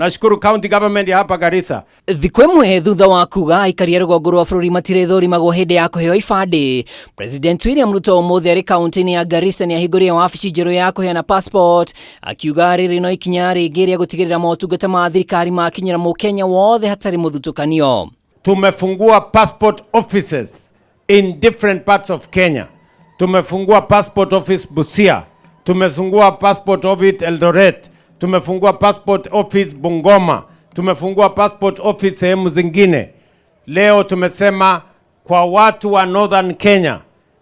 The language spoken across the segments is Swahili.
Nashukuru county government ya hapa Garissa. Thikũ ĩmwe thutha wa kuga aikari a rũgongo rwa bũrũri matirĩthũrimagwo hĩndĩ ya kũheo ibandĩ, President William Ruto ũmũthĩ arĩ kaunti-inĩ ya Garissa nĩ ahingũrire wabici njerũ ya kũheana passport, akiuga rĩrĩ no ikinya rĩngĩ rĩa gũtigĩrĩra motungata ma thirikari makinyĩra mũkenya wothe hatarĩ mũthutũkanio. Tumefungua passport offices in different parts of Kenya. Tumefungua passport office Busia, tumefungua passport office Eldoret, tumefungua passport office Bungoma, tumefungua passport office sehemu zingine. Leo tumesema kwa watu wa Northern Kenya,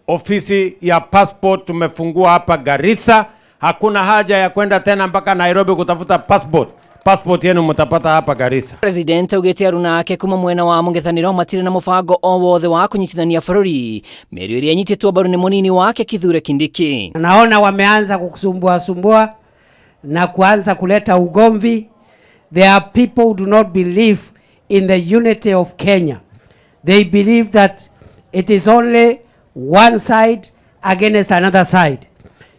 ofisi ya passport tumefungua hapa Garissa. Hakuna haja ya kwenda tena mpaka Nairobi kutafuta passport. Passport yenu mtapata hapa Garissa. President augĩte aruna ake kuma mwena wa mũng'ethanĩro matirĩ na mũbango o wothe wa kũnyitithania bũrũri, mĩario ĩrĩa ĩnyitĩtwo mbaru nĩ mũnini wake Kithure Kindiki. Naona wameanza kukusumbua sumbua na kuanza kuleta ugomvi. There are people who do not believe in the unity of Kenya. They believe that it is only one side against another side.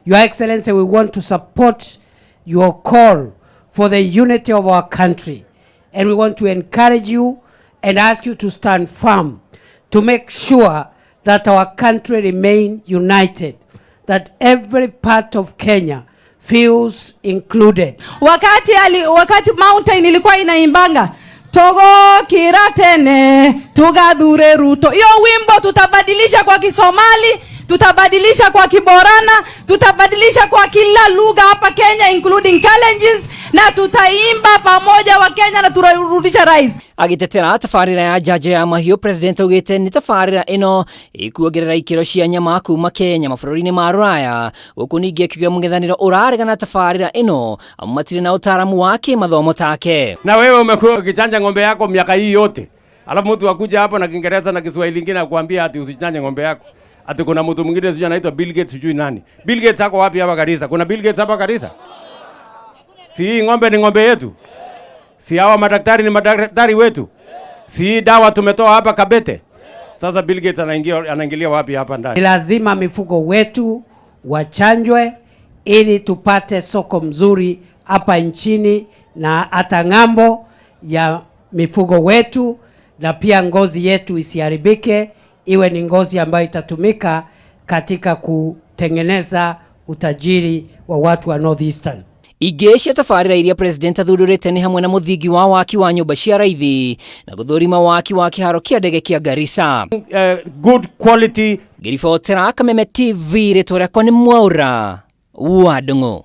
Your Excellency, we want to support your call for the unity of our country. And we want to encourage you and ask you to stand firm to make sure that our country remain united, that every part of Kenya feels included. Wakati Mountain ilikuwa inaimbanga togo kiratene tugathure Ruto, hiyo wimbo tutabadilisha kwa Kisomali, tutabadilisha kwa Kiborana, tutabadilisha kwa kila lugha hapa Kenya including Kalenjins, na tutaimba pamoja wa Kenya na turarudisha rais. Agĩtetera tabarĩra ya njanjo ya mahiũ, President augĩte nĩ tabarĩra ĩno ĩkuongerera ikĩro cia nyama kuma Kenya mabũrũri-inĩ ma rũraya, gũkũ ningĩ akiuga mũng'ethanĩro ũraregana na tabarĩra ĩno amu matirĩ na ũtaaramu wa kĩmathomo take. Na wewe umekuwa ukichanja ng'ombe yako miaka hii yote, alafu mtu akuja hapo na Kiingereza na Kiswahili ingine akuambia ati usichanje ng'ombe yako, ati kuna mtu mwingine sijui anaitwa Bill Gates, sijui nani. Bill Gates ako wapi hapa Garissa? Kuna Bill Gates hapa Garissa? Si hii ng'ombe ni ng'ombe yetu? Si hawa madaktari ni madaktari wetu? Si hii dawa tumetoa hapa Kabete? Sasa Bill Gates anaingilia wapi hapa ndani? Ni lazima mifugo wetu wachanjwe ili tupate soko mzuri hapa nchini na hata ng'ambo ya mifugo wetu, na pia ngozi yetu isiharibike, iwe ni ngozi ambayo itatumika katika kutengeneza utajiri wa watu wa North Eastern. Ingĩ cia tabarĩra iria President athundũrĩte nĩ hamwe na mũthingi wa waki wa nyũmba cia raithi na gũthũrima waki wa kĩharo kĩa ndege kĩa Garissa. Good quality. Ngĩribotera Kameme TV, rĩtwa rĩakwa nĩ Mwaura wa Ndung'u.